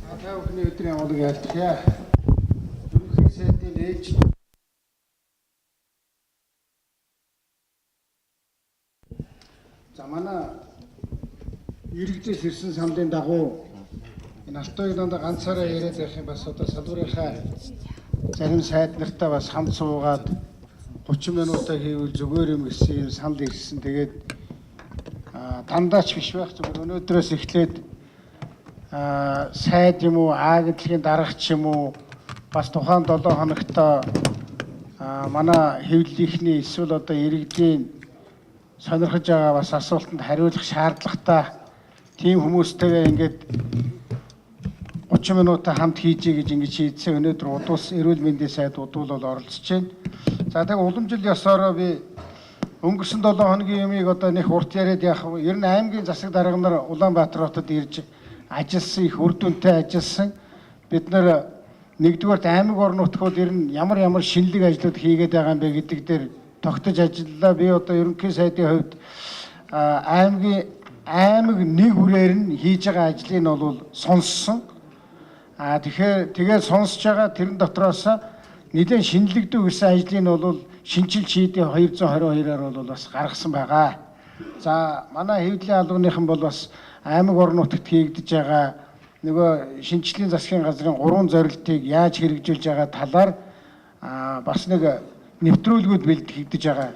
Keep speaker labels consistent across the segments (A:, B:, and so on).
A: Та бүхний өдрийн амгалыг айлтгая. Ерөнхий сайдын ээлж За манай иргэдээс ирсэн саналын дагуу энэ Алтайг дандаа ганцаараа яриад байх юм бас одоо салбарынхаа зарим сайд нартай бас хамт суугаад 30 минутаа хийвэл зүгээр юм гэсэн юм санал ирсэн. Тэгээд дандаа ч биш байх, зүгээр өнөөдрөөс эхлээд сайд юм уу, А гэдлэгийн дарагч юм уу, бас тухайн 7 хоногт манай хэвлэлийнхний эсвэл одоо иргэдийн сонирхож байгаа бас асуултанд хариулах шаардлагатай тийм хүмүүстэйгээ ингээд 30 минутаа хамт хийжээ гэж ингэж шийдсэн. Өнөөдөр удуус эрүүл мэндийн сайд удуул бол оролцож байна. За тэг уламжил ёсоороо би өнгөрсөн 7 хоногийн юмыг одоо нэг урт яриад яах вэ? Ер нь аймгийн засаг дарга нар Улаанбаатар хотод ирж ажилласан, их үр дүнтэй ажилласан. Бид нар нэгдүгээрт аймаг орон нутгууд ер нь ямар ямар шинэлэг ажлууд хийгээд байгаа юм бэ гэдэг дээр тогтож ажиллалаа. Би одоо ерөнхий сайдын хувьд аймгийн аймаг нэг үрээр нь хийж байгаа ажлыг нь бол сонссон. Тэгэхээр тэгээд сонсож байгаа тэрэн дотроос нэлээд шинэлэгдүү гэсэн ажлыг нь бол шинчил шийдийн 222-аар бол бас гаргасан байгаа. За манай хэвлэлийн албаныхан бол бас аймаг орон нутагт хийгдэж байгаа нөгөө шинжлэлийн засгийн газрын 3 зорилтыг яаж хэрэгжүүлж байгаа талаар бас нэг нэвтрүүлгүүд бэлтгэгдэж байгаа.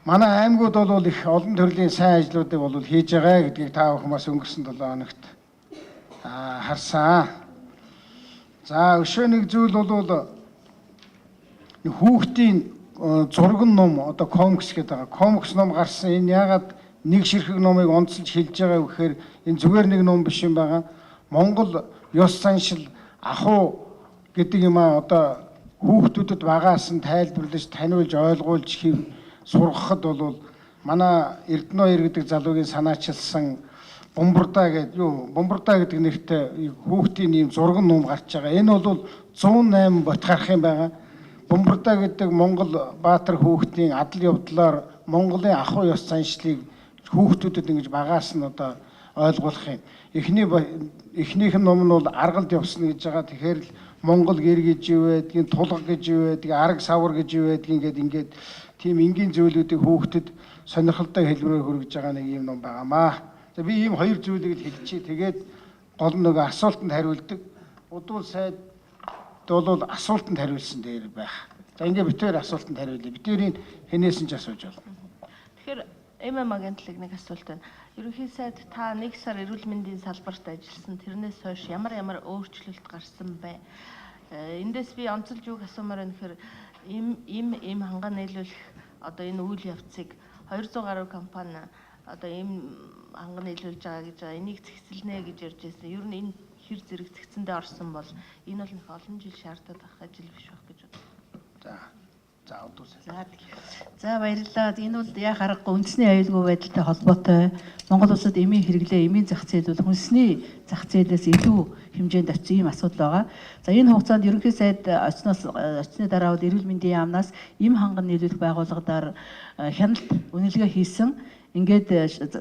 A: Манай аймагуд бол их олон төрлийн сайн ажлуудыг бол хийж байгаа гэдгийг та бүхэн бас өнгөрсөн 7 хоногт харсан. За өшөө нэг зүйл бол хүүхдийн зурган ном одоо комикс гэдэг байгаа. Комикс ном гарсан. Энэ яагаад нэг ширхэг номыг онцолж хэлж байгаа вэ гэхээр энэ зүгээр нэг ном биш юм байгаа. Монгол ёс заншил ахуй гэдэг юм аа одоо хүүхдүүдэд багаас нь тайлбарлаж, таниулж, ойлгуулж сургахад бол манай Эрдэнэ хоёр гэдэг залуугийн санаачилсан Бумбурдаа гэдэг юу Бумбурдаа гэдэг нэртэй хүүхдийн ийм зурган ном гарч байгаа. Энэ бол 108 бот гарах юм байгаа. Бумбурдаа гэдэг Монгол баатар хүүхдийн адал явдлаар Монголын ахуй ёс заншлыг хүүхдүүдэд ингэж багаас нь одоо ойлгуулах юм. Эхнийх нь ном нь бол аргалд явсан гэж байгаа. Тэгэхээр л Монгол гэр гэж юу байдгийг, тулга гэж юу байдгийг, арга савар гэж юу байдгийг ингээд ингээд тийм энгийн зүйлүүдийг хүүхдэд сонирхолтой хэлбэрээр хүргэж байгаа нэг юм ном байгаамаа. За би ийм хоёр зүйлийг л хэлчихье. Тэгээд гол нь нөгөө асуултанд хариулдаг. Удуул сайд бол асуултанд хариулсан дээр байх. За ингээ битээр асуултанд хариулъя. Битээрийн хэнээс нь ч асууж болно.
B: Тэгэхээр ММ агентлаг нэг асуулт байна. Ерөнхий сайд та нэг сар эрүүл мэндийн салбарт ажилласан. Тэрнээс хойш ямар ямар өөрчлөлт гарсан бэ? Эндээс би онцолж юуг асуумаар байна гэхээр им хангаа нийлүүлэх одоо энэ үйл явцыг 200 гаруй компани одоо им ханган нийлүүлж байгаа гэж байгаа. Энийг зэгцэлнэ гэж ярьж байсан. Ер нь энэ хэр зэрэг зэгцэндээ орсон бол энэ бол нэг олон жил шаардаад байх ажил биш байх гэж бодлоо.
A: За удуул.
C: За баярлалаа. Энэ бол яа харахгүй үндэсний аюулгүй байдалтай холбоотой. Монгол улсад эмийн хэрэглээ, эмийн зах зээл бол хүнсний зах зээлээс илүү хэмжээнд очсон ийм асуудал байгаа. За энэ хугацаанд ерөнхий сайд очсноос очсны дараа бол эрүүл мэндийн яамнаас эм ханган нийлүүлэх байгууллагадаар хяналт үнэлгээ хийсэн. Ингээд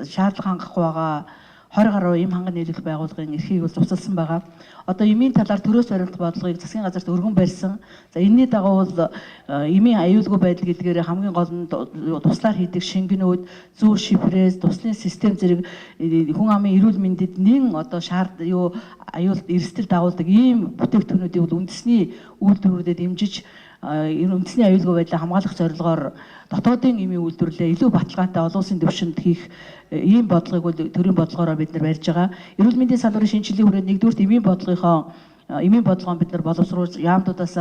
C: шаардлага хангахгүй байгаа 20 гаруй эм ханган нийлүүлэх байгууллагын эрхийг бол зуцалсан байгаа. Одоо эмийн талаар төрөөс баримт бодлогыг засгийн газарт өргөн барьсан. За энэний дагуу бол эмийн аюулгүй байдал гэдгээр хамгийн гол нь туслаар хийдэг шингэнүүд, зүү шифрээс, туслын систем зэрэг хүн амын эрүүл мэндэд нэн одоо шаард юу аюул эрсдэл дагуулдаг ийм бүтээгдэхүүнүүдийг бол үндэсний үйлдвэрүүдэд дэмжиж үндэсний аюулгүй байдлыг хамгаалах зорилгоор дотоодын эмийн үйлдвэрлэлээ илүү баталгаатай олон улсын түвшинд хийх ийм бодлогыг бол төрийн бодлогоороо бид нар барьж байгаа. Эрүүл мэндийн салбарын шинжилгээний хүрээнд нэгдүгüрт эмийн бодлогынхоо эмийн бодлогоо бид нар боловсруулж яамдуудаас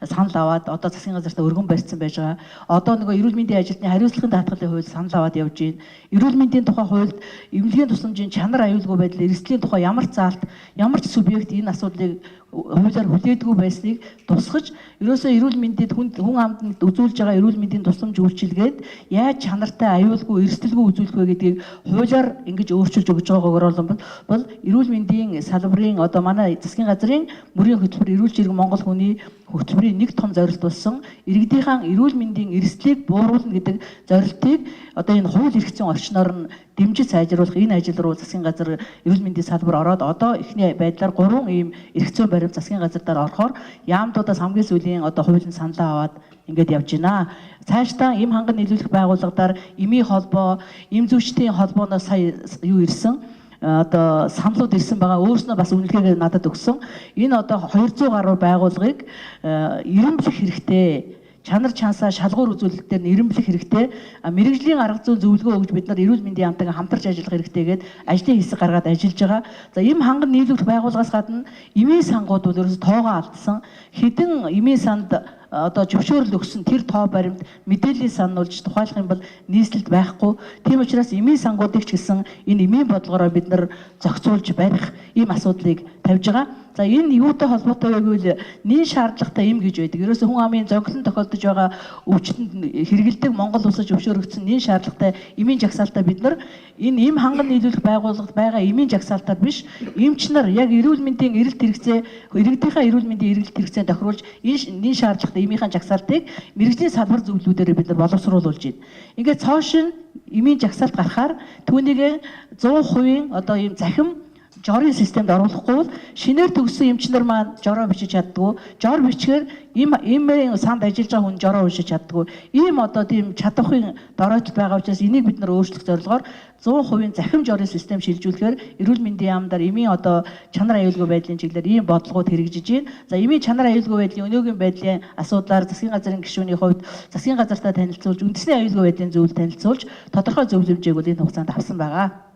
C: санал аваад одоо засгийн газартаа өргөн барьсан байж байгаа. Одоо нөгөө эрүүл мэндийн ажилтны хариуцлагын даатгалын хууль санал аваад явж байна. Эрүүл мэндийн тухай хуульд эмнэлгийн тусламжийн чанар аюулгүй байдал эрсдлийн тухай ямар ч заалт, ямар ч субъект энэ асуудлыг хуулиар хүлээдгүй байсныг тусгаж ерөөсөө эрүүл мэндэд хүн амтнд үзүүлж байгаа эрүүл мэндийн тусламж үйлчилгээд яаж чанартай аюулгүй эрсдэлгүй үзүүлэх вэ гэдгийг хуулиар ингэж өөрчилж өгч байгаагаар бол эрүүл мэндийн салбарын одоо манай засгийн газрын мөрийн хөтөлбөр эрүүл жиргэн Монгол хүний хөтөлбөрийн нэг том зорилт болсон иргэдийнхаа эрүүл мэндийн эрсдлийг бууруулна гэдэг зорилтыг одоо энэ хууль эрх зүйн орчноор нь дэмжиж сайжруулах энэ ажил руу засгийн газар эрүүл мэндийн салбар ороод одоо эхний байдлаар 3 ийм эрх зүйн баримт засгийн газар дээр орохоор яамдуудаас хамгийн сүүлийн одоо хуулийн саналаа аваад ингээд явж байна. Цаашдаа эм ханган нийлүүлэх байгууллагадаар эмийн холбоо, эм зүйчдийн холбооноос сая юу ирсэн одоо саналууд ирсэн байгаа. Өөрснөө бас үнэлгээгээ надад өгсөн. Энэ одоо 200 гаруй байгууллагыг эрэмблэх хэрэгтэй. Чанар чансаа шалгуур үзүүлэлтээр нь эрэмблэх хэрэгтэй. Мэргэжлийн арга зүйн зөвлөгөө өгж бид нар эрүүл мэндийн яамтайгаа хамтарч ажиллах хэрэгтэй гээд ажлын хэсэг гаргаад ажиллаж байгаа. За эм ханган нийлүүлэх байгууллагаас гадна эмийн сангууд бол ерөөсө тоогоо алдсан. Хэдэн эмийн санд одоо зөвшөөрөл өгсөн тэр тоо баримт мэдээллийн сануулж тухайлах юм бол нийслэлд байхгүй. Тийм учраас эмийн сангуудыг ч гэсэн энэ эмийн бодлогороо бид нар зохицуулж барих ийм асуудлыг тавьж байгаа. За энэ юутай холбоотой вэ гэвэл нэн шаардлагатай эм гэж байдаг. Ерөөсө хүн амын зонхлон тохиолдож байгаа өвчтөнд хэрэгэлдэг Монгол улсад зөвшөөрөгдсөн нэн шаардлагатай эмийн жагсаалтаа бид нар энэ эм ханган нийлүүлэх байгууллагад байгаа эмийн жагсаалтаар биш, эмч нар яг эрүүл мэндийн эрэлт хэрэгцээ, иргэдийнхээ эрүүл мэндийн эрэлт хэрэгцээнд тохируулж энэ нэн шаардлагатай эмийнхээ жагсаалтыг мэргэжлийн салбар зөвлөлүүдээр бид нар боловсруулж байна. Ингээд цоош нь эмийн жагсаалт гарахаар түүнийг 100% одоо ийм захим жорын системд оруулахгүй бол шинээр төгссөн эмчнэр маань жороо бичиж чаддгүй. Жор бичгээр им эмийн санд ажиллаж байгаа хүн жороо уншиж чаддгүй. Ийм одоо тийм чадварын доройтол байгаа учраас энийг бид нар өөрчлөх зорилгоор 100% захим жорын систем шилжүүлэхээр эрүүл мэндийн яамдаар эмийн одоо чанар аюулгүй байдлын чиглэлээр ийм бодлогууд хэрэгжиж байна. За эмийн чанар аюулгүй байдлын өнөөгийн байдлын асуудлаар засгийн газрын гишүүний хувьд засгийн газартай танилцуулж, үндэсний аюулгүй байдлын зөвлөлд танилцуулж тодорхой зөвлөмжийг бол энэ хугацаанд авсан байгаа.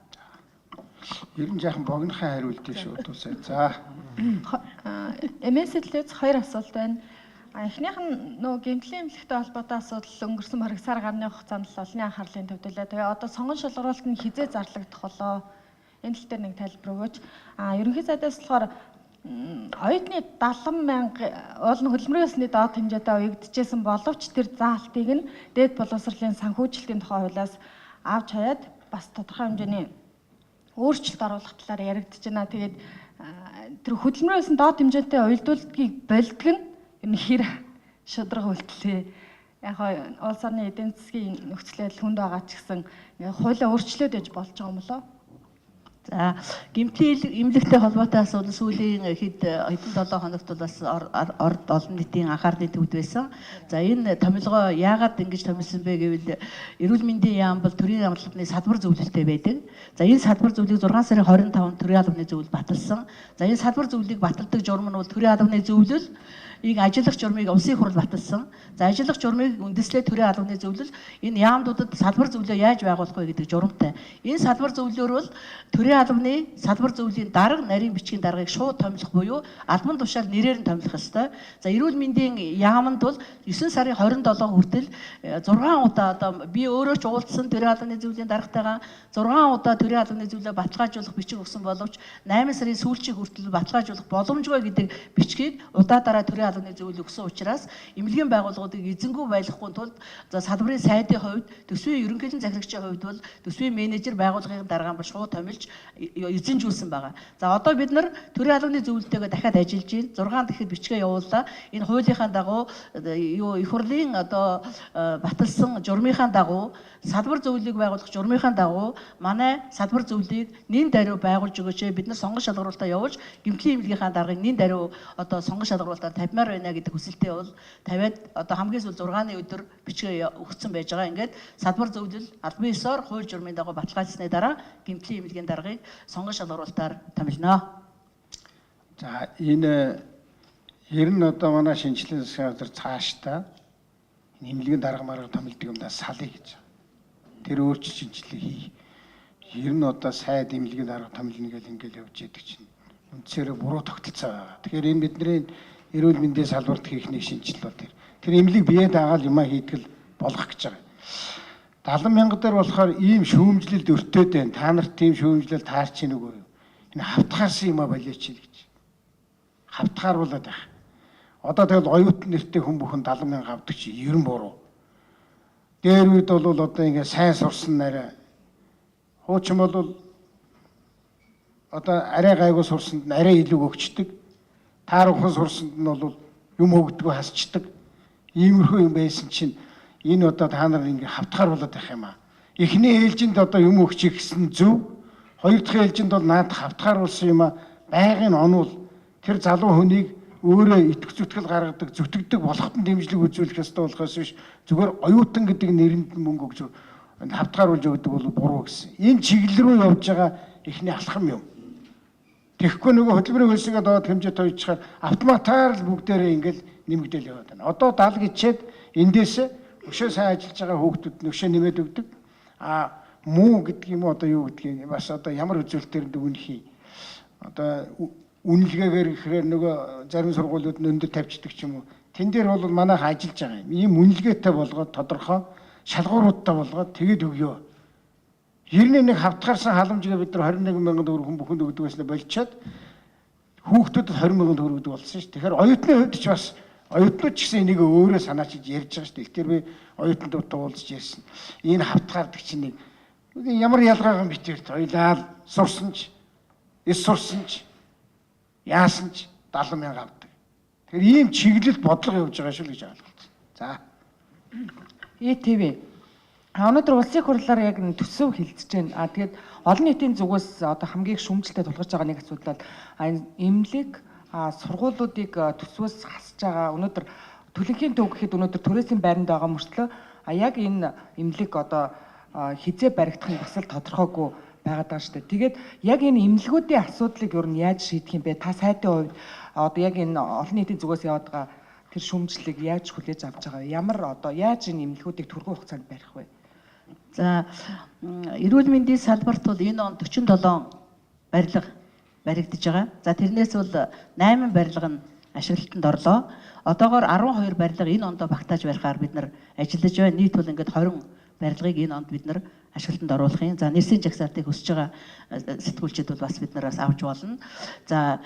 A: Ер нь жаахан богинохан хариулт шүү дүүсээ. За.
D: MS-д хоёр асуулт байна. Эхнийх нь нөгөө гэмтлийн эмнэлэгтэй холбоотой асуудал өнгөрсөн бараг сар гарны хугацаанд л олонний анхаарлын төвд байлаа. Тэгээ одоо сонгон шалгаруулалт нь хизээ зарлагдах болоо? Энэ тал дээр нэг тайлбар өгөөч. Ерөнхий сайдаас болохоор оюутны 70 мянга уул нь хөдөлмөрийн ёсны доод хэмжээтэй уягдчихсэн боловч тэр заалтыг нь дээд боловсролын санхүүжилтийн тухай хуулиас авч хаяад бас тодорхой хэмжээний өөрчлөлт оруулах талаар яригдж байна. Тэгээд тэр хөдөлмөрийн ёсны доод хэмжээтэй уялдуулдгийг болдго нь ер нь хэр шударга үйлдэлээ. Яг улс орны эдийн засгийн нөхцөл байдал хүнд байгаа ч гэсэн хуулиа өөрчлөөд яж болж байгаа юм болоо?
C: За гэмтлийн эмнэлэгтэй холбоотой асуудал сүүлийн хэдэн 7 хоногт бол бас орд олон нийтийн анхаарлын төвд байсан. За энэ томилгоо яагаад ингэж томилсон бэ гэвэл эрүүл мэндийн яам бол төрийн албаны салбар зөвлөлттэй байдаг. За энэ салбар зөвлөлийг 6 сарын 25-нд төрийн албаны зөвлөл баталсан. За энэ салбар зөвлөлийг баталдаг журам нь бол төрийн албаны зөвлөл ийг ажиллах журмыг улсын хурал баталсан. За ажиллах журмыг үндэслээ төрийн албаны зөвлөл энэ яамдуудад салбар зөвлөлөө яаж байгуулах вэ гэдэг журамтай. Энэ салбар зөвлөлөөр бол төрийн албаны салбар зөвлөлийн дарга, нарийн бичгийн даргаыг шууд томилох буюу албан тушаал нэрээр нь томилох ёстой. За эрүүл мэндийн яаманд бол 9 сарын 27 хүртэл 6 удаа одоо би өөрөө ч уулзсан төрийн албаны зөвлөлийн даргатайгаа 6 удаа төрийн албаны зөвлөлөө баталгаажуулах бичиг өгсөн боловч 8 сарын сүүлчийн хүртэл баталгаажуулах боломжгүй гэдэг бичгийг удаа дараа төрийн албаны зөвлөл өгсөн учраас эмнэлгийн байгууллагуудыг эзэнгүй байлгахгүй тулд за салбарын сайдын хувьд, төсвийн ерөнхийлөн захирагчийн хувьд бол төсвийн менежер байгууллагын дарга бол шууд томилж эзэнжүүлсэн байгаа. За одоо бид нар төрийн албаны зөвлөлтөйгөө дахиад ажиллаж байна. 6 дахид бичгээ явууллаа. Энэ хуулийнхаа дагуу юу их хурлын одоо баталсан журмынхаа дагуу салбар зөвлөлийг байгуулах журмынхаа дагуу манай салбар зөвлөлийг нэн даруй байгуулж өгөөч. Бид нар сонгон шалгаруулалтаа явуулж гэмтлийн эмнэлгийнхаа даргаыг нэн даруй одоо сонгон шалгаруулалтаар тавьмаар байна гэдэг хүсэлтээ бол тавиад одоо хамгийн сүүл 6-ны өдөр бичгээ өгсөн байж байгаа. Ингээд салбар зөвлөл албан ёсоор хууль журмын дагуу баталгаажсны дараа гэмтлийн эмнэлгийн даргаыг сонгон шалгаруулалтаар томилно.
A: За энэ ер нь одоо манай шинжилгээ засгийн газар цаашдаа эмнэлгийн дарга марга томилдог юмдаа салъя гэж. Тэр өөрчлөлт шинжилгээ хий. Ер нь одоо сайд эмнэлгийн дарга томилно гэл ингээл явж идэг чинь үндсээрээ буруу тогтолцоо байгаа. Тэгэхээр энэ бидний эрүүл мэндийн салбарт хийх нэг шинжилэл бол тэр. Тэр эмнэлэг бие дагаал юмаа хийдгэл болгох гэж байгаа. 70 мянга дээр болохоор ийм шүүмжлэлд өртөөд байна. Та нарт тийм шүүмжлэл таарч ийн үгүй юу? Энэ хавтгаарсан юмаа болиоч гэж. Хавтгааруулад байх. Одоо тэгэл оюутан нэртэй хүн бүхэн 70 мянга авдаг чи ер нь буруу. Дээр үед бол одоо ингээ сайн сурсан нарай. Хуучин бол одоо арай гайгүй сурсанд нь арай илүү өгчдөг. Тааруухан сурсанд нь бол юм өгдөгөө хасчдаг. Иймэрхүү юм байсан чинь энэ одоо та нар ингээ хавтгааруулад байх юм аа. Эхний ээлжинд одоо юм өгч ихсэн зөв. Хоёр дахь ээлжинд бол наад хавтгааруулсан юм а байнгын онвол тэр залуу хүнийг өөрөө итгэх зүтгэл гаргадаг, зүтгэдэг болоход нь дэмжлэг үзүүлэх ёстой болохоос биш зүгээр оюутан гэдэг нэрэнд нь мөнгө өгч хавтгааруулж өгдөг бол буруу гэсэн. Энэ чиглэл рүү явж байгаа эхний алхам юм. Тэгэхгүй нөгөө хөдөлмөрийн хөлсөөгөө доод хэмжээ тоёчхаар автоматар л бүгдээрээ ингээл нэмэгдээл яваад байна. Одоо 70 гिचээд эндээс өшөө сайн ажиллаж байгаа хүүхдүүд нөшөө нэмээд өгдөг. А муу гэдэг юм уу одоо юу гэдгийг бас одоо ямар үзүүлэлтээр үнэх юм. Одоо үнэлгээгээр гэхээр нөгөө зарим сургуулиуд нь өндөр тавьчихдаг ч юм уу. Тэн дээр бол манайх ажиллаж байгаа юм. Ийм үнэлгээтэй болгоод тодорхой шалгууруудтай болгоод тэгэд өгөө. 91 хавтгаарсан халамжгаа бид нар 21 мянган төгрөг хүн бүхэнд өгдөг байснаа болчоод хүүхдүүдэд 20 мянган төгрөг өгдөг болсон шүү. Тэгэхээр оюутны хувьд ч бас оюутнууд ч гэсэн энийг өөрөө санаачилж ярьж байгаа шүү. Тэгэхээр би оюутнуудтай уулзч ярьсан. Энэ хавтгаардаг чинь нэг ямар ялгаагаа битэрт хоёлаа сурсан ч эс сурсан ч яасан ч 70 мянга авдаг. Тэгэхээр ийм чиглэлд бодлого явж байгаа шүү л гэж ойлголцсон. За.
E: ЭТВ. Өнөөдөр улсын хурлаар яг төсөв хилцэж байна. А тэгээд олон нийтийн зүгээс одоо хамгийн их шүүмжлэлтэй тулгарч байгаа нэг асуудал бол эмнэлэг сургуулиудыг төсвөөс хасж байгаа. Өнөөдөр төлөнхийн төв гэхэд өнөөдөр түрээсийн байранд байгаа мөртлөө яг энэ эмнэлэг одоо хизээ баригдах нь бас л тодорхойгүй байгаад байгаа шүү дээ. Тэгээд яг энэ эмнэлгүүдийн асуудлыг ер нь яаж шийдэх юм бэ? Та сайтын хувьд одоо яг энэ олон нийтийн зүгээс яваад байгаа тэр шүүмжлэлийг яаж хүлээж авч байгаа вэ? Ямар одоо яаж энэ эмнэлгүүдийг түргэн хугацаанд барих вэ?
C: За, эрүүл мэндийн салбарт бол энэ он 47 барилга баригдаж байгаа. За, тэрнээс бол 8 барилга нь ашиглалтанд орлоо. Одоогоор 12 барилга энэ ондоо багтааж барихаар бид нар ажиллаж байна. Нийт бол ингээд 20 барилгыг энэ онд бид нар ашиглалтанд оруулах юм. За, нэрсийн жагсаалтыг хүсэж байгаа сэтгүүлчид бол бас бид нараас авч болно. За,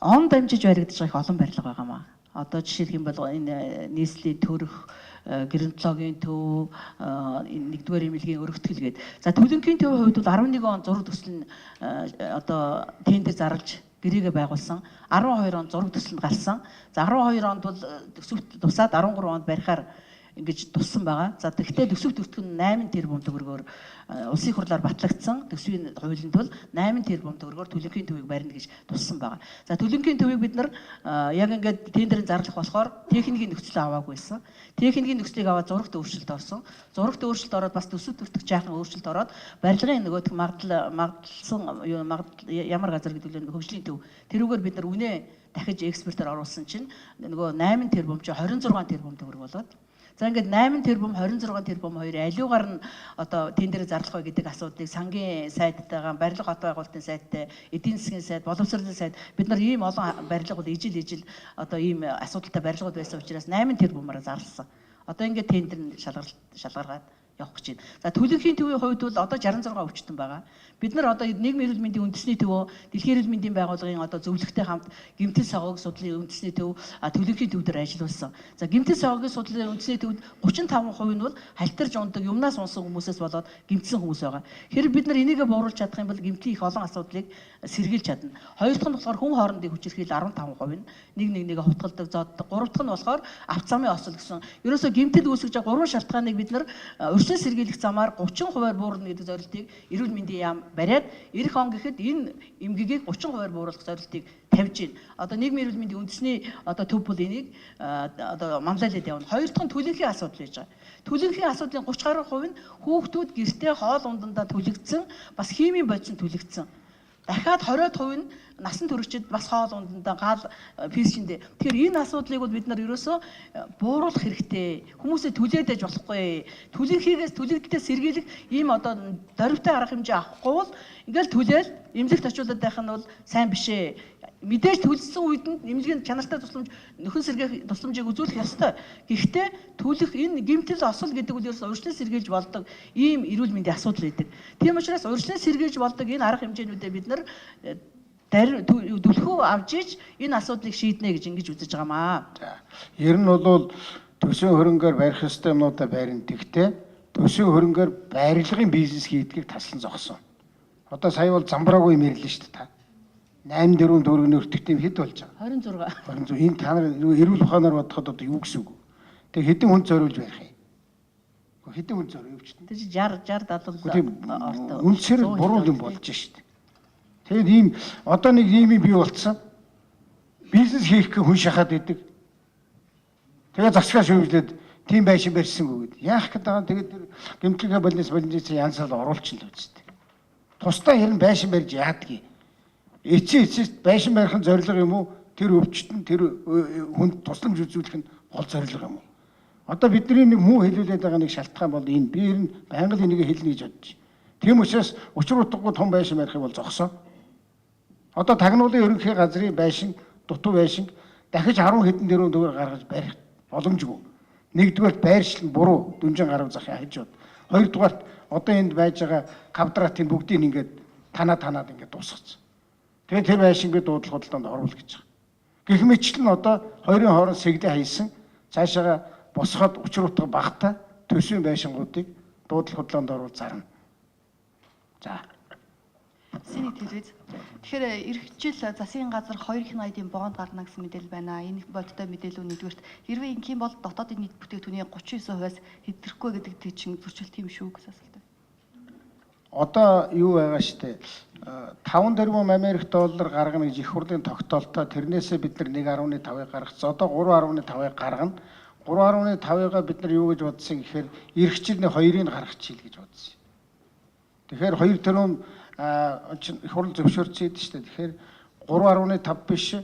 C: он дамжиж баригдаж байгаа их олон барилга байгаамаа. Одоо жишээлх юм бол энэ нийслэлийн төрөх, геронтологийн төв, нэгдүгээр эмнэлгийн өргөтгөл гээд. За, төлөнхийн төвийн хувьд бол 11 он зураг төсөл нь одоо тендер зарлж гэрээгээ байгуулсан. 12 онд зураг төсөл нь гарсан. За, 12 онд бол төсөвт тусаад 13 онд барихаар ингэж туссан байгаа. За, тэгэхдээ төсөв төртг нь 8 тэрбум төгрөгөөр улсын хурлаар батлагдсан. Төсвийн хуулинд бол 8 тэрбум төгрөгөөр төлөнхийн төвийг барина гэж туссан байгаа. За, төлөнхийн төвийг бид нар яг ингээд тендерийн зарлах болохоор техникийн нөхцөл аваагүй байсан. Техникийн нөхцөлийг аваад зурагт өөрчлөлт орсон. Зурагт өөрчлөлт ороод бас төсөв төртг жаахан өөрчлөлт ороод барилгын нөгөөх магадлсан юу ямар газар гэдэг нь хөгжлийн төв. Тэрүүгээр бид нар үнэ дахиж экспертээр оруулсан чинь нөгөө 8 тэрбум чи 26 тэрбум төгрөг болоод. За, ингээд 8 тэрбум 26 тэрбум хоёр аливаар нь одоо тендер зарлах вэ гэдэг асуудлыг сангийн сайдтайгаа, барилга хот байгуулалтын сайттай, эдийн засгийн сайд, боловсролын сайд бид нар ийм олон барилга бол ижил одоо ийм асуудалтай барилгууд байсан учраас 8 тэрбумаараа зарласан. Одоо ингээд тендер нь шалгаргаад явах гэж байна. За, төлөнхийн төвийн хувьд бол одоо 66 өвчтөн байгаа. Бид нар одоо нийгмийн эрүүл мэндийн үндэсний төвөө, дэлхийн эрүүл мэндийн байгууллагын одоо зөвлөгтэй хамт гэмтэл согог судлалын үндэсний төв, төлөнхийн төв дээр ажиллуулсан. За, гэмтэл согогийн судлалын үндэсний төвд 35% нь бол халтарж ундаг, юмнаас унсан хүмүүсээс болоод гэмтсэн хүмүүс байгаа. Хэрэг бид нар энийгээ бууруулж чадах юм бол гэмтлийн их олон асуудлыг сэргийлж чадна. Хоёр дахь нь болохоор хүн хоорондын хүчирхийлэл 15% нь нэг нэг нэгэ хутгалдаг, зоддог. Гурав дахь нь болохоор авц замын осол гэсэн. Ерөөсөө гэмтэл үүсгэж байгаа гурван шалтгааныг бид нар урьдчилан сэргийлэх замаар 30%-аар буурна гэдэг зорилтыг эрүүл мэндийн яам бариад эх он гэхэд энэ эмгэгийг 30%-аар бууруулах зорилтыг тавьж байна. Одоо нийгмийн эрүүл мэндийн үндэсний одоо төв бол энийг одоо манлайлаад явна. Хоёр дахь нь төлөнхийн асуудал байж байгаа. Төлөнхийн асуудлын 30 гаруй хувь нь хүүхдүүд гэртээ хоол ундандаа түлэгдсэн, бас химийн бодис нь түлэгдсэн. Дахиад 20% нь насан туршид бас хоол ундандаа гал физшиндээ. Тэгэхээр энэ асуудлыг бол бид нар ерөөсөө бууруулах хэрэгтэй. Хүмүүсээ түлээд байж болохгүй. Түлэнхийгээс түлэгдэлээс сэргийлэх ийм одоо дөрвтэй арга хэмжээ авахгүй бол ингээл түлээл эмнэлэгт очиулаад байх нь бол сайн биш ээ. Мэдээж төлсөн үед нь эмнэлгийн чанартай тусламж, нөхөн сэргээх тусламжийг үзүүлэх ёстой. Гэхдээ түлэх энэ гэмтэл осол гэдэг үл ерөөсөө урьдчилан сэргийлж болдог ийм эрүүл мэндийн асуудал байдаг. Тийм учраас урьдчилан сэргийлж болдог энэ арга хэмжээнүүдээ бид нар түлхүү авч иж энэ асуудлыг шийднэ гэж ингэж үзэж байгаамаа.
A: За, ер нь бол төсвийн хөрөнгөөр барих ёстой юмнуудаа барина. Тэгтээ төсвийн хөрөнгөөр барилгын бизнес хийдгийг таслан зогсон. Одоо сая бол замбраагүй юм ярьлаа шүү дээ та. 8 4 төгрөгийн өртөгтэй юм хэд болж байгаа?
C: 26.
A: 26. Энэ та нар эрүүл ухаанаар бодоход одоо юу гэсэн үг вэ? Тэг хэдэн хүн зориулж барих юм? Хэдэн хүн зөр өвчтөн.
C: Тэр чинь 60 60 70
A: Тийм
C: ортой.
A: үндсээр буруу юм болж шít. Тэгээд ийм одоо нэг ийм юм бий болцсон. Бизнес хийх гэх хүн шахаад идэг. Тэгээ засгаа шүүмжлээд тийм байшин барьсангүй гэд. Яах гээд байгаа юм тэгээд тэр гэмтлэгээ болнос болнос янз л оруулчин л үсттэй. Тусдаа хэрэн байшин барьж яадгийг. Эцсийн эцэст байшин барих нь зорилго юм уу? Тэр өвчтөн тэр хүнд тусламж үзүүлэх нь гол зорилго юм уу? Одоо бидний нэг муу хэлүүлээд байгаа нэг шалтгаан бол энэ. Би ер нь байнга л энийг хэлнэ гэж бодож. Тийм учраас учир утгагүй том байшин барихыг бол зогсоо. Одоо тагнуулын ерөнхий газрын байшин, дутуу байшин дахиж 10 хэдэн тэрбум төгрөг гаргаж барих боломжгүй. Нэгдүгээрт байршил нь буруу дүнжин гарав захын хажууд. Хоёрдугаарт одоо энд байж байгаа квадратын бүгдийг ингээд танаа танаад ингээд дуусгацсан. Тэгээд тэр байшинг би дуудлага худалдаанд оруулах гэж байгаа. Гэх мэтлэн одоо хоёрын хооронд сэглээ хайсан цаашаага босгоод учир утга багтаа төсвийн байшингуудыг дуудлага худалдаанд оруул зарна. За.
F: Синий телевиз. Тэгэхээр эх жил засгийн газар 2 их найдын бонд гарна гэсэн мэдээлэл байна. Энэ бодиттой мэдээлэл нэгдүгürt хэрвээ ингэх юм бол дотоодын нийт бүтээгдэхүүний 39%-аас хэдрэхгүй гэдэг тэг чин зөрчилт юм шүү гэсэн асуулт байна.
A: Одоо юу байгаа штэ 5 тэрбум Америк доллар гаргана гэж их хурлын тогтоолтоо тэрнээсээ бид нар 1.5-ыг гаргацсан. Одоо 3.5-ыг гаргана. 3.5-ыг бид нар юу гэж бодсон гэхээр эх жилийн 2-ыг гаргачих гэж бодсон. Тэгэхээр 2 тэрбум их хурл зөвшөөрсөн шүү дээ. Тэгэхээр 3.5 биш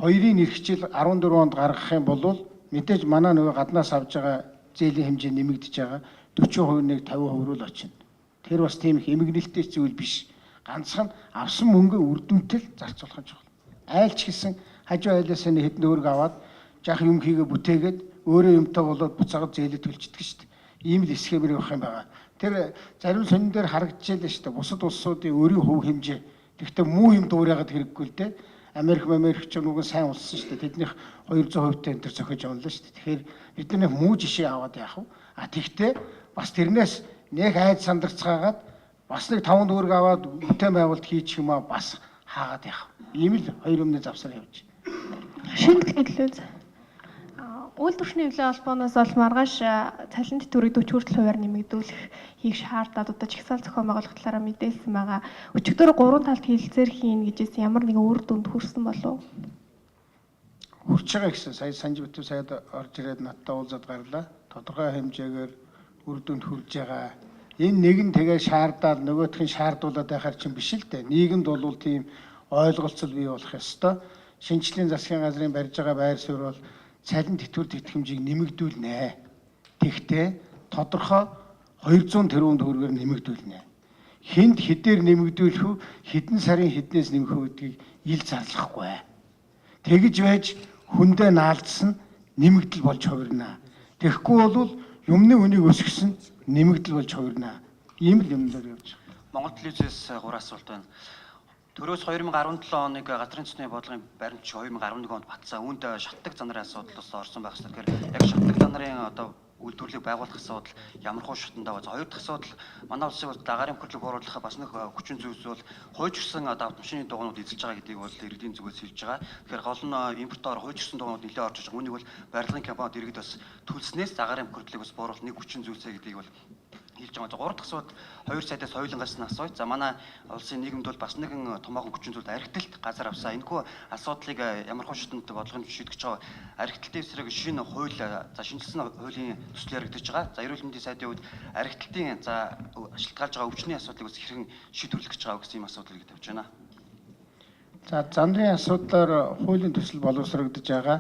A: 2-ын эх жил 14 онд гаргах юм бол мэдээж манай нөгөө гаднаас авж байгаа зээлийн хэмжээ нэмэгдэж байгаа 40% нэг 50% руу л очино. Тэр бас тийм их эмгэнэлтэй зүйл биш. Ганцхан авсан мөнгөө үр дүнтэй л зарцуулах нь чухал. Айл ч гэсэн хажуу айлаас нэг хэдэн төгрөг аваад жаах юм хийгээ бүтээгээд өөрөө юмтай болоод буцаагаад зээлээ төлждөг шүү дээ. Ийм л схемээр явах юм байгаа. Тэр зарим сонин дээр харагдчихлаа шүү дээ. Бусад улсуудын өөрийн хувь хэмжээ. Тэгэхдээ муу юм дуурайгаад хэрэггүй л дээ. Америк ч нүгэн сайн улсан шүү дээ. Тэднийх 200% та энэ төр зохиож явна л шүү дээ. Тэгэхээр бид нар муу жишээ аваад яах вэ? А тэгтээ бас тэрнээс нэг айд сандарцгаагаад бас нэг 5 төгрөг аваад бүтээн байгуулалт хийчих юм аа бас хаагаад яах вэ? Ийм л хоёр өмнө завсар явж.
G: Шинэ телевиз. Үйлдвэрчний хэвлэлийн холбооноос бол маргааш цалин тэтгэврийг 40 хүртэл хувиар нэмэгдүүлэх хийх шаардаад одоо чагсаал зохион байгуулах талаараа мэдээлсэн байгаа. Өчигдөр 3 талд хэлэлцээр хийнэ гэжсэн ямар нэгэн үр дүнд хүрсэн болов уу?
A: Хүрч байгаа гэсэн сая Санжибүтв сайд орж ирээд надтай уулзаад гарлаа. Тодорхой хэмжээгээр үр дүнд хүрж байгаа. Энэ нэг нь тэгээ шаардаад нөгөөх нь шаардуулаад байхаар чинь биш л дээ. Нийгэмд бол тийм ойлголцол бий болох ёстой. Шинжлэлийн засгийн газрын барьж байгаа байр суурь бол цалин тэтгэвэр тэтгэмжийг нэмэгдүүлнэ. Тэгтээ тодорхой 200 тэрбум төгрөгөөр нэмэгдүүлнэ. Хүнд хэдээр нэмэгдүүлэх үү, хэдэн сарын хэднээс нэмэх үү гэдгийг ил зарлахгүй. Тэгж байж хүндээ наалдсан нэмэгдэл болж хувирна. Тэгэхгүй бол юмны үнийг өсгсөн нэмэгдэл болж хувирна. Ийм л юм дээр явж байгаа.
H: Монгол телевизээс 3 асуулт байна. Төрөөс 2017 оныг газрын төсний бодлогын баримт 2011 онд батсан. Үүнд шатдаг занарын асуудал бас орсон байх хэрэгтэй. Тэгэхээр яг шатдаг занарын одоо үйлдвэрлэлийг байгуулах асуудал ямар хуу шатанд байгаа. Хоёр дахь асуудал манай улсын бол дагаарын бохирдлыг бууруулахад бас нэг хүчин зүйлс бол хуйжирсан одоо автомашины дугуйнууд эзэлж байгаа гэдгийг бол иргэдийн зүгээс хэлж байгаа. Тэгэхээр гол нь импортоор хуйжирсан дугуйнууд нэлээд орж иж байгаа. Үүнийг бол барилгын компаниуд иргэд бас төлснээс дагаарын бохирдлыг бас бууруулах нэг хүчин зүйлсээ гэдгийг бол хэлж байгаа. Гурав дахь асуудал хоёр сайдаас хоёулангаас нь асууя. За манай улсын нийгэмд бол бас нэгэн томоохон хүчин зүйл архитэлт газар авсан. Энэхүү асуудлыг ямар хуу шатанд бодлогын шийдэж байгаа. Архитэлтийн эсрэг шинэ хууль за шинжилсэн хуулийн төсөл яригдаж байгаа. За эрүүл мэндийн сайдын хувьд архитэлтийн за шалтгаалж байгаа өвчний асуудлыг бас хэрхэн шийдвэрлэх гэж байгаа гэсэн юм асуудлыг тавьж байна.
A: За зандрын асуудлаар хуулийн төсөл боловсрогдож байгаа.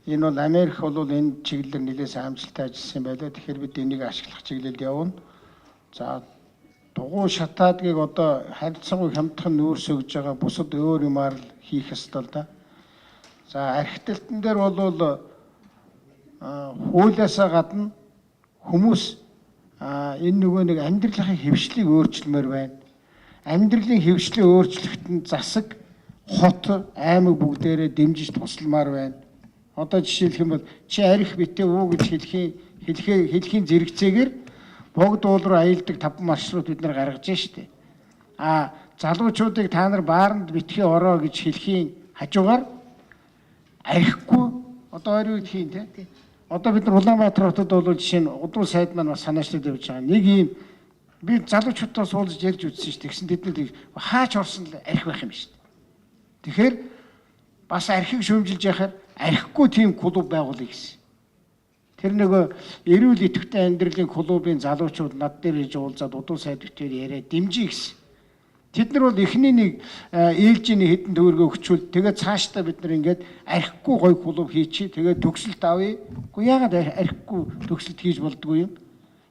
A: Энэ бол Америк бол энэ чиглэлээр нэлээд сайн амжилттай ажилласан юм байлаа. Тэгэхээр бид энийг ашиглах чиглэлд явна. За дугуй шатаадгийг одоо харьцангуй хямдхан нүүрс өгж байгаа бусад өөр юмар л хийх ёстой л да. За архитектон дээр бол хуулиасаа гадна хүмүүс энэ нөгөө нэг амьдралын хэвшлийг өөрчилмөр байна. Амьдралын хэвшлийг өөрчлөхөд нь засаг, хот, аймаг бүгдээрээ дэмжиж тусламар байна. Одоо жишээлх юм бол чи арх битээ уу гэж хэлхийн зэрэгцээгээр богд уул руу аялдаг 5 маршрут бид нар гаргаж штэ. А залуучуудыг та нар бааранд битгий ороо гэж хэлхийн хажуугаар архигүй одоо ойр үед хийн те. Одоо бид нар Улаанбаатар хотод бол жишээ нь удуул сайд маань бас санаачлаад явж байгаа. Нэг ийм би залуучуудаа суулж ярьж үзсэн шүү дээ. Тэгсэн тэдний хаач орсон л арх байх юм шүү дээ. Тэгэхээр бас архийг шүүмжилж яхаар архигүй тийм клуб байгуулъя гэсэн. Тэр нөгөө эрүүл идэвхтэй амьдралын клубын залуучууд над дээр ирж уулзаад удуул сайд битээр яриа дэмжиж гэсэн. Тэд нар бол эхний нэг ээлжийн хэдэн төгрөгөө өгчүүл тэгээд цаашдаа бид нар ингээд архигүй гой клуб хийчихье. Тэгээд төгсөлт авъя. Үгүй яагаад архигүй төгсөлт хийж болдгоо юм?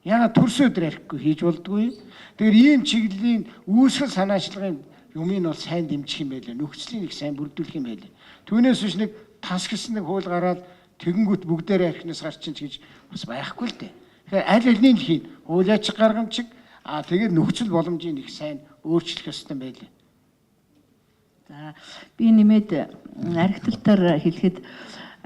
A: Яагаад төрсөн өдөр архигүй хийж болдгоо юм? Тэгэхээр ийм чиглэлийн үүсгэл санаачлагын юмыг бол сайн дэмжих юм байлаа. Нөхцөлийг их сайн бүрдүүлэх юм байлаа. Түүнээс биш нэг тасгсан нэг хууль гараад тэгэнгүүт бүгдээрээ архинаас гарчин ч гэж бас байхгүй л дээ. Тэгэхээр аль алийг л хийн. Хуулиач гаргамжиг аа тэгээд нөхцөл боломжийг их сайн өөрчлөх ёстой байлаа.
C: За би нэмээд архитал дээр хэлэхэд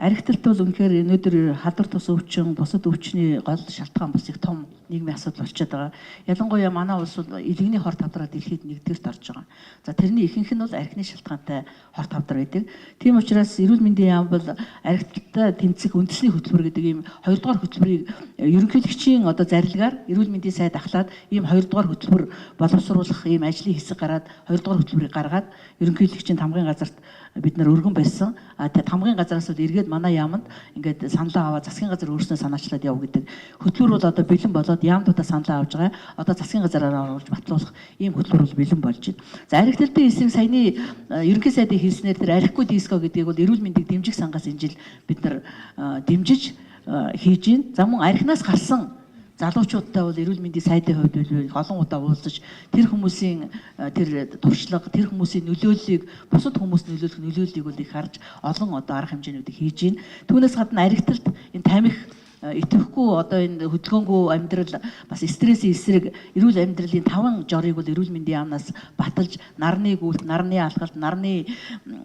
C: архиталт бол үнэхээр өнөөдөр халдвар тус өвчин, бусад өвчний гол шалтгаан бас их том нийгмийн асуудал болчиход байгаа. Ялангуяа манай улс бол илгэний хор тавдраа дэлхийд нэгдүгээрт орж байгаа. За тэрний ихэнх нь бол архины шалтгаантай хор тавдар байдаг. Тийм учраас эрүүл мэндийн яам бол архиталтай тэмцэх үндэсний хөтөлбөр гэдэг ийм хоёрдугаар хөтөлбөрийг ерөнхийлөгчийн одоо зарилгаар эрүүл мэндийн сайд ахлаад ийм хоёрдугаар хөтөлбөр боловсруулах ийм ажлын хэсэг гараад хоёрдугаар хөтөлбөрийг гаргаад ерөнхийлөгчийн тамгын газарт бид нар өргөн байсан. А тамгын газараас бол эргээд манай яамд ингээд саналаа аваад засгийн газар өөрснөө санаачлаад яв гэдэг хөтөлбөр бол одоо бэлэн болоод яамдуудаа саналаа авч байгаа. Одоо засгийн газараар оруулж батлуулах ийм хөтөлбөр бол бэлэн болж байна. За арх төлбөрийн эсрэг саяны ерөнхий сайдын хэлснээр тэр архигүй диско гэдгийг бол эрүүл мэндийг дэмжих сангаас энэ жил бид нар дэмжиж хийж байна. За мөн архинаас гарсан залуучуудтай бол эрүүл мэндийн сайдын хувьд бол олон удаа уулзаж тэр хүмүүсийн тэр туршлага, тэр хүмүүсийн нөлөөллийг бусад хүмүүст нөлөөлөх нөлөөллийг бол их харж олон одоо арга хэмжээнүүдийг хийж байна. Түүнээс гадна архиталт энэ тамхи идэвхгүй одоо энэ хөдөлгөөнгүй амьдрал бас стрессийн эсрэг эрүүл амьдралын 5 жорыг бол эрүүл мэндийн яамнаас баталж нарны гүйлт, нарны алхалт, нарны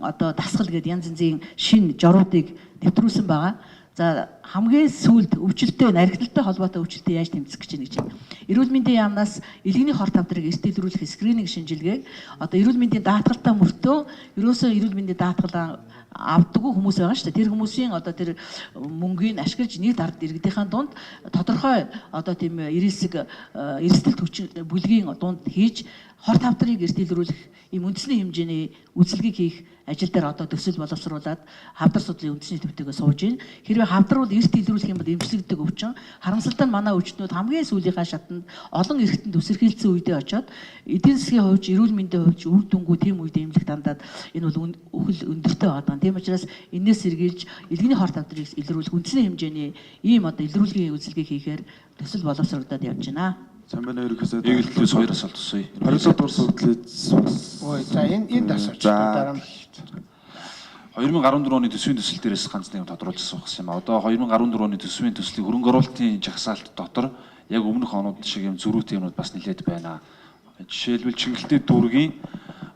C: одоо дасгал гэдэг янз янзын шинэ жоруудыг нэвтрүүлсэн байгаа. За хамгийн сүүлд өвчлөлттэй нархиталтай холбоотой өвчлөлтөд яаж тэмцэх гэж байна гэж байна. Эрүүл мэндийн яамнаас илгэний хор тавдрыг эрт илрүүлэх скрининг шинжилгээг одоо эрүүл мэндийн даатгалтай мөртөө ерөөсөө эрүүл мэндийн даатгал авдаггүй хүмүүс байгаа шүү дээ. Тэр хүмүүсийн одоо тэр мөнгийг ашиглаж нэг дард иргэдийнхээ дунд тодорхой одоо тийм эрэлсэг эрсдэл хүчин бүлгийн дунд хийж хор тавдрыг эрт илрүүлэх ийм үндэсний хэмжээний үзэлгийг хийх ажил дээр одоо төсөл боловсруулад хавдар судлалын үндэсний төвтэйгээ сууж байна. Хэрвээ хавдар бол эрт илрүүлэх юм бол эмчлэгддэг өвчин. Харамсалтай нь манай өвчтнүүд хамгийн сүүлийнхаа шатанд олон эрхтэнд үсэрхийлсэн үедээ очиод эдийн засгийн хувьд, эрүүл мэндийн хувьд үр дүнгүй тийм үед эмнэлэгт хандаад энэ бол үхэл өндөртэй байгаа. Тийм учраас энээс сэргийлж илгэний хор тавдрыг илрүүлэх үндэсний хэмжээний ийм одоо илрүүлгийн үзэлгийг хийхээр төсөл боловсрогдоод явж байна.
I: Сайн байна уу ерөнхий сайд.
J: Eagle Телевиз хоёр асуулт төсөй.
I: Харилцаа дур судлалыг
A: Ой за энэ энд асууч дараа нь.
J: 2014 оны төсвийн төсөл дээрээс ганц нэг тодруулж асуух гэсэн юм а. Одоо 2014 оны төсвийн төслийн хөрөнгө оруулалтын жагсаалт дотор яг өмнөх онууд шиг юм зөрүүтэй юмнууд бас нэлээд байна. Жишээлбэл Чингэлтэй дүүргийн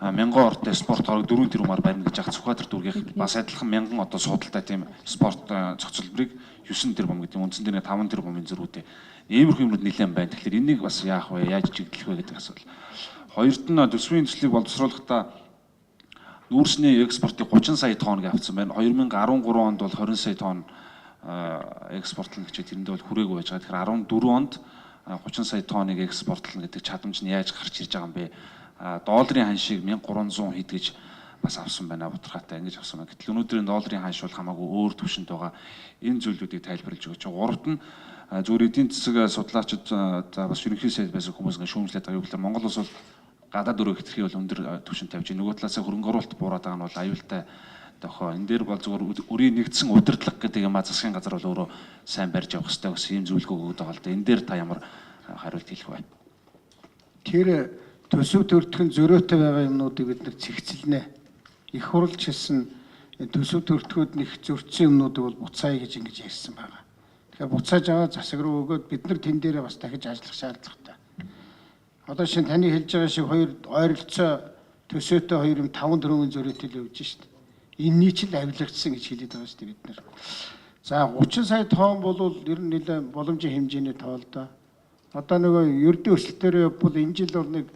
J: 1000 ортой спорт хорог 4 тэрбумаар барина гэж яг Сүхбаатар дүүргийнх бас адилхан 1000 одоо суудалтай тийм спорт зохицолборыг 9 тэрбум гэдэг юм үндсэн дээр 5 тэрбумын зөрүүтэй. Иймэрхүү юмнууд нэлээд байна. Тэгэхээр энийг бас яах вэ? Яаж чиглэх вэ гэдэг асуудал. Хоёрт нь төсвийн төслийг боловсруулахдаа нүүрсний экспортыг 30 сая тонн гэж авсан байна. 2013 онд бол 20 сая тонн экспортлно гэж тэрэндээ бол хүрээгүй байж байгаа. Тэгэхээр 14 онд 30 сая тонныг экспортлно гэдэг чадамж нь яаж гарч ирж байгаа юм бэ? Долларын ханшийг 1300 хэд гэж бас авсан байна. Бутархаатай ингэж авсан байна. Гэтэл өнөөдрийн долларын ханш бол хамаагүй өөр түвшинд байгаа. Энэ зүйлүүдийг тайлбарлаж өгөөч. Гуравт нь зүгээр эдийн засаг судлаачид за бас ерөнхий сайд байсан хүмүүс ингэ шүүмжлээд байгаа. Юу гэхээр Монгол улс бол гадаад өрөө хэтэрхий бол өндөр түвшинд тавьж байна. Нөгөө талаас хөрөнгө оруулалт буураад байгаа нь бол аюултай дохоо. Энэ дээр бол зүгээр өрийн нэгдсэн удирдлага гэдэг юм а засгийн газар бол өөрөө сайн барьж явах хэрэгтэй гэсэн ийм зөвлөгөө өгöd байгаа л да. Энэ дээр та ямар хариулт хэлэх вэ?
A: Тэр төсөв төртгөн зөрөөтэй байгаа юмнуудыг бид нар цэгцэлнэ. Их хурал ч гэсэн төсөв төртгөөд нэг зөрчсөн юмнуудыг бол буцаая гэж ингэж ярьсан байгаа. Тэгэхээр буцааж аваад засаг руу өгөөд бид нар тэн дээрээ бас дахиж ажиллах шаардлагатай. Одоо шинэ таны хэлж байгаа шиг хоёр ойролцоо төсөөтэй хоёр юм 5 дөрвөн зөрөөтэй л явж шít. Энэний ч л авилгацсан гэж хэлээд байгаа шүү дээ бид нар. За 30 сая тоон бол ер нь нэлээд боломжийн хэмжээний тоо л доо. Одоо нөгөө ердийн өсөлтөөр явбал энэ жил бол нэг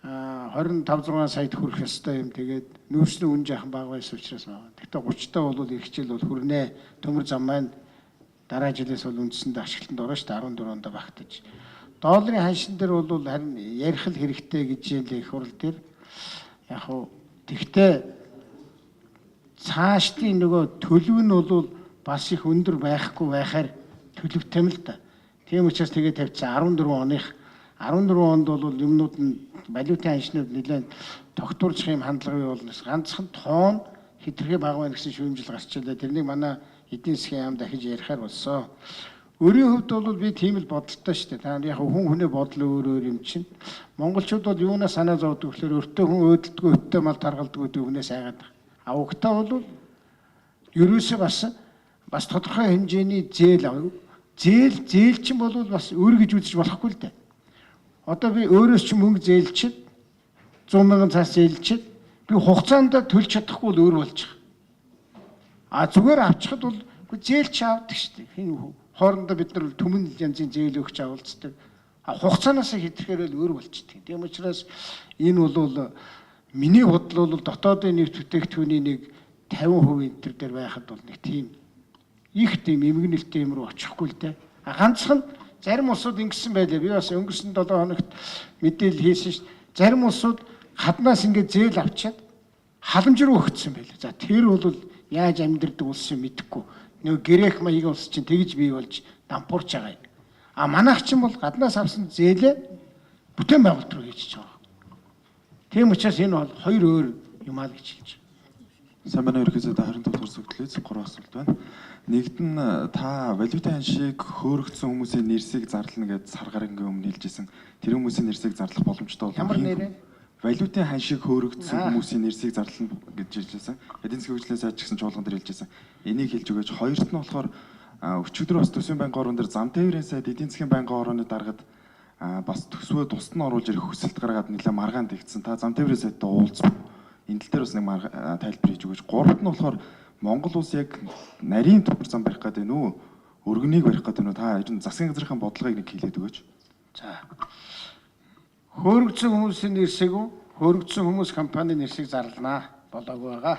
A: 25 6 саяд хүрэх ёстой юм. Тэгээд нүүрсний үн жаахан бага байсан учраас байна. Гэхдээ 30 таа бол эх жил бол хүрнэ. Төмөр зам маань Дараа жилээс бол үндсэндээ ашиглалтанд орно шүү дээ 14 онд багтаж. Долларын ханшин дээр бол харин ярих л хэрэгтэй гэж юм их хурал дээр. Яг хуу тэгтээ цаашдын нөгөө төлөв нь бол бас их өндөр байхгүй байхаар төлөвтэй юм л да. Тийм учраас тэгээ тавьчихсан 14 оных 14 онд бол юмнууд нь валютын ханшнууд нэлээд тогтворчих юм хандлага бий болно. Ганцхан тоон хэтэрхий бага байна гэсэн шүүмжил гарч ирлээ. Тэрнийг манай эдийн засгийн яам дахиж ярихаар болсон. Өөрийн хувьд бол би тийм л бодолтой шүү дээ. Та яг хүн хүний бодол өөр өөр юм чинь. Монголчууд бол юунаас санаа зовдөг гэхээр өртөө хүн өөдөлдгөө өттэй мал таргалдгүй гэдэг үгнээс айгаад байгаа. А угтаа бол ерөөсөө бас тодорхой хэмжээний зээл зээл чинь бол бас өөр гэж үзэж болохгүй л дээ. Одоо би өөрөөс чинь мөнгө зээлчихэд 100 мянган цаас зээлчихэд би хугацаанд төлж чадахгүй бол өөр болж байгаа. А зүгээр авчихад бол зээл чи авдаг шүү дээ. Хин хоорондоо бид нар түмэн янзын зээл өгч авалцдаг. А хугацаанаас хэтрэхээр л өөр болчдөг. Тийм учраас энэ бол миний бодол бол дотоодын нийт бүтээгдэхүүний нэг 50% энэ төр дээр байхад бол нэг тийм их тийм эмгэнэлтэй юм руу очихгүй л дээ. А ганцхан зарим улсууд ингэсэн байлаа. Би бас өнгөрсөн 7 хоногт мэдээлэл хийсэн шүү дээ. Зарим улсууд хаднаас ингээд зээл авчиад халамж руу өгсөн байлаа. За тэр бол яаж амьдрдаг улс юм мэдэхгүй. Нөгөө грек маягийн улс чинь тэгж бий болж дампуурч байгаа юм. А манайх чинь бол гаднаас авсан зээлээ бүтээн байгуулалт руу хийчихэж байгаа. Тийм учраас энэ бол хоёр өөр юм аа л гэж хэлж байна.
I: Сайн байна уу ерөнхий сайд 25 дугаар зүгтлээс 3 асуулт байна. Нэгд нь та валютын ханшийг хөөрөгдсөн хүмүүсийн нэрсийг зарлана гэж сар гарангийн өмнө хэлжсэн. Тэр хүмүүсийн нэрсийг зарлах боломжтой болов
A: Ямар нэрээ?
I: Валютын ханшийг хөөрөгдсөн хүмүүсийн нэрсийг зарлана гэж хэлжсэн. Эдийн засгийн хөгжлийн сайд ч гэсэн чуулган дээр хэлжсэн. Энийг хэлж өгөөч. Хоёрт нь болохоор өчигдөр бас төсвийн банкын орон дээр зам тээврийн сайд эдийн засгийн банкын орооны даргад бас төсвөө тусад нь оруулж ирэх хүсэлт гаргаад нэлээд маргаан тэгсэн. Та зам тээврийн сайдтай уулзсан. Энэ тал дээр бас нэг тайлбар хийж өгөөч. Гуравт нь болохоор Монгол улс яг нарийн төмөр зам барих гэдэг нь үү? Өргөнийг барих гэдэг нь үү? Та ер нь засгийн газрынхаа бодлогыг нэг хэлээд өгөөч.
A: За. Хөөрөгдсөн хүмүүсийн нэрсийг хөөрөгдсөн хүмүүс компанийн нэрсийг зарланаа болоогүй байгаа.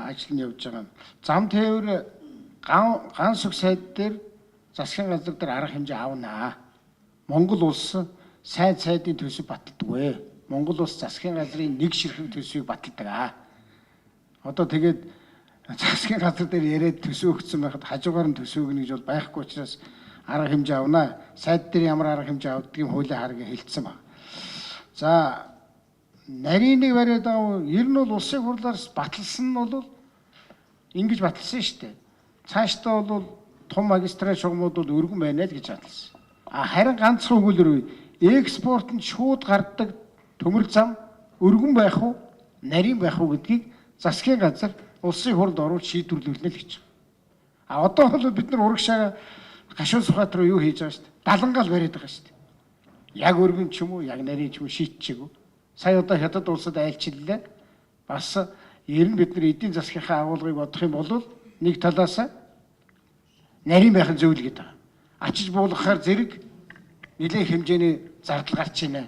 A: Ажил нь явж байгаа. Зам тээвэр ган сүг сайд дээр засгийн газар дээр арга хэмжээ авнаа. Монгол улс сайд сайдын төсөв баталдаггүй. Монгол улс засгийн газрын нэг ширхэг төсвийг баталдаг. Одоо тэгээд засгийн газар дээр яриад төсөв өгсөн байхад хажуугаар нь төсөв өгнө гэж бол байхгүй учраас арга хэмжээ авнаа. Сайд дээр ямар арга хэмжээ авдгийг хуулийн харгийг хэлсэн баг. За нарийн нэг бариад байгаа ер нь бол улсын хурлаар баталсан нь бол ингэж баталсан шүү дээ. Цаашдаа бол том магистрал шугамуд бол өргөн байна л гэж баталсан. А харин ганцхан өгүүлбэр экспорт нь шууд гардаг төмөр зам өргөн байх уу, нарийн байх уу гэдгийг засгийн газар улсын хурлд оруулж шийдвэрлүүлнэ л гэж. А одоо бол бид нар урагшаа гашуун сухат руу юу хийж байгаа шүү дээ. Далангаал бариад байгаа шүү дээ. Яг өргөн ч юм уу, яг нарийн ч юм уу шийдчихээгүү. Сая одоо хятад улсад айлчлалаа. Бас ер нь бид нар эдийн засгийнхаа агуулгыг бодох юм бол нэг талаас нарийн байх нь зөв л гэдэг. Ачиж буулгахаар зэрэг нэлээд хэмжээний зардал гарч байна.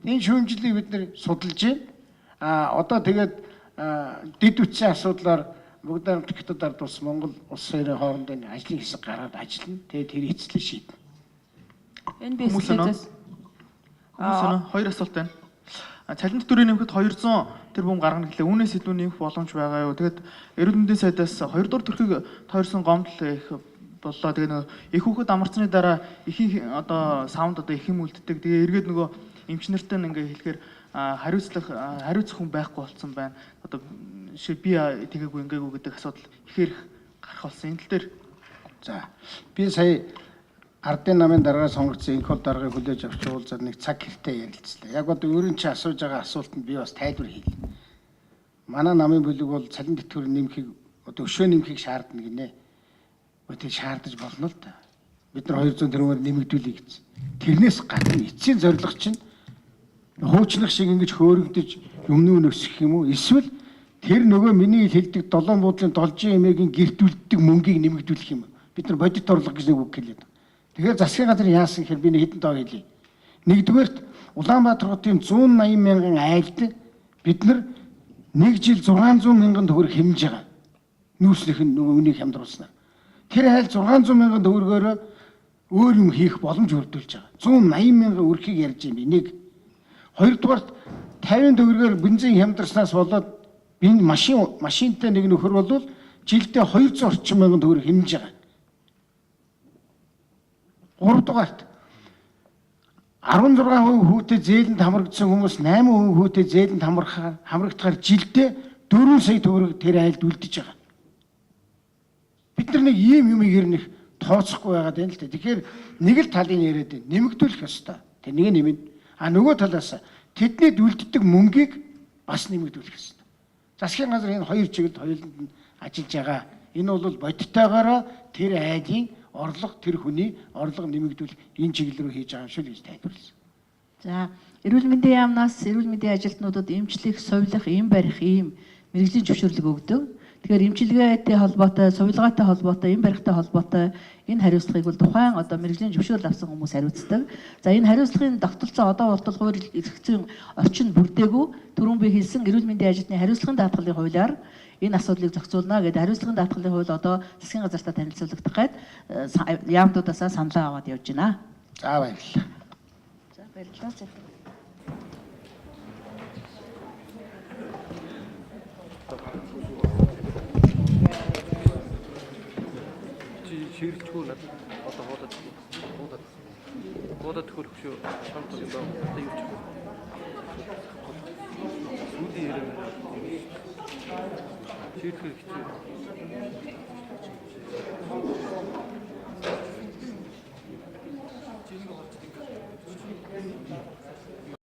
A: Энэ шүүмжлэлийг бид нар судалж байна. А одоо тэгээд дэд үтсэн асуудлаар бүгд найрамдах Хятад ард улс Монгол улс хоёрын хоорондын ажлын хэсэг гараад ажиллана. Тэгээд тэр эцэслээ шийднэ.
K: NBS телевизээс
L: Хүмүүс хоёр асуулт байна. Цалин тэтгэврийн нэмэхэд 200 тэрбум гаргана гэлээ. Үүнээс илүү нэмэх боломж байгаа юу? Тэгээд эрүүл мэндийн сайдаас 2 дугаар төрхийг тойрсон гомдол их боллоо. Тэгээ нөгөө их хүүхэд амарцсны дараа ихэнх одоо савнд одоо их юм үлддэг. Тэгээ эргээд нөгөө эмч нартай ингээ хэлэхээр хариуцлах хариуцах хүн байхгүй болсон байна. Одоо ши би тэгээгүй ингээгүй гэдэг асуудал ихээр их гарах болсон. Энэ тал дээр
A: За би сая ардын намын даргаа сонгогдсон инх бол даргаыг хүлээж авч уулзаад нэг цаг хэртэй ярилцлаа. Яг одоо өөрийн чинь асууж байгаа асуултанд би бас тайлбар хийлээ. Манай намын бүлэг бол цалин тэтгэвэр нэмэхийг одоо өшөө нэмэхийг шаардна гинэ. Үгүй шаардаж болно л да. Бид нар 200 тэрбумаар нэмэгдүүлье гэсэн. Тэрнээс гадна эцсийн зорилго чинь хуучных шиг ингэж хөөрөгдөж юмны үн өсөх юм уу? Эсвэл тэр нөгөө миний хэлдэг долоон буудлын должин эмээгийн гэрт үлддэг мөнгийг нэмэгдүүлэх юм. Бид нар бодит орлого гэж нэг үг хэлээд. Тэгэхээр засгийн газар яасан гэхээр би нэг хэдэн тоо хэлье. Нэгдүгээрт Улаанбаатар хотын 180 мянган айлд бид нар нэг жил 600 мянган төгрөг хэмнэж байгаа. Нүүрснийх нь нөгөө үнийг хямдруулснаар. Тэр айл 600 мянган төгрөгөөр өөр юм хийх боломж бүрдүүлж байгаа. 180 мянган өрхийг ярьж юм би. Нэг. Хоёрдугаарт 50 төгрөгөөр бензин хямдарснаас болоод энэ машинтай нэг нөхөр бол жилдээ 200 орчим мянган төгрөг хэмнэж байгаа. Гуравдугаарт 16% хүүтэй зээлэнд хамрагдсан хүмүүс 8% хүүтэй зээлэнд хамрагдахаар жилдээ 4 сая төгрөг тэр айлд үлдэж байгаа. Бид нар нэг ийм юмыг ер нь их тооцохгүй байгаад байна л да. Тэгэхээр нэг л талыг яриад байна. Нэмэгдүүлэх ёстой. Тэр нэг нэмнэ. А нөгөө талаас тэднийд үлддэг мөнгийг бас нэмэгдүүлэх ёстой. Засгийн газар энэ хоёр чиглэлд хоёуланд нь ажиллаж байгаа. Энэ бол бодтойгоороо тэр айлын орлого, тэр хүний орлого нэмэгдүүлэх энэ чиглэл рүү хийж байгаа юм шиг гэж тайлбарласан.
C: За, эрүүл мэндийн яамнаас эрүүл мэндийн ажилтнуудад эмчлэх, сувилах, эм барих ийм мэргэжлийн зөвшөөрлөг өгдөг. Тэгэхээр эмчилгээтэй холбоотой, сувилгаатай холбоотой, эм барихтай холбоотой энэ хариуцлагыг бол тухайн одоо мэргэжлийн зөвшөөрөл авсан хүмүүс хариуцдаг. За, энэ хариуцлагын тогтолцоо одоо болтол хууль эрх зүйн орчин бүрдээгүй. Түрүүн би хэлсэн эрүүл мэндийн ажилтны хариуцлагын даатгалын хуулиар энэ асуудлыг зохицуулна гэдэг хариуцлагын даатгалын хууль одоо засгийн газартаа танилцуулагдах гээд яамдуудаасаа саналаа аваад явж байна.
A: За, баярлалаа.
C: За, баярлалаа.
M: Чи ширлэхгүй надад одоо хуулаад хуулаад хуулаад төхөрөх шүү. Чамд одоо юу ч сүүлийн яриа ширлэхэр хэцүү. Чи нэг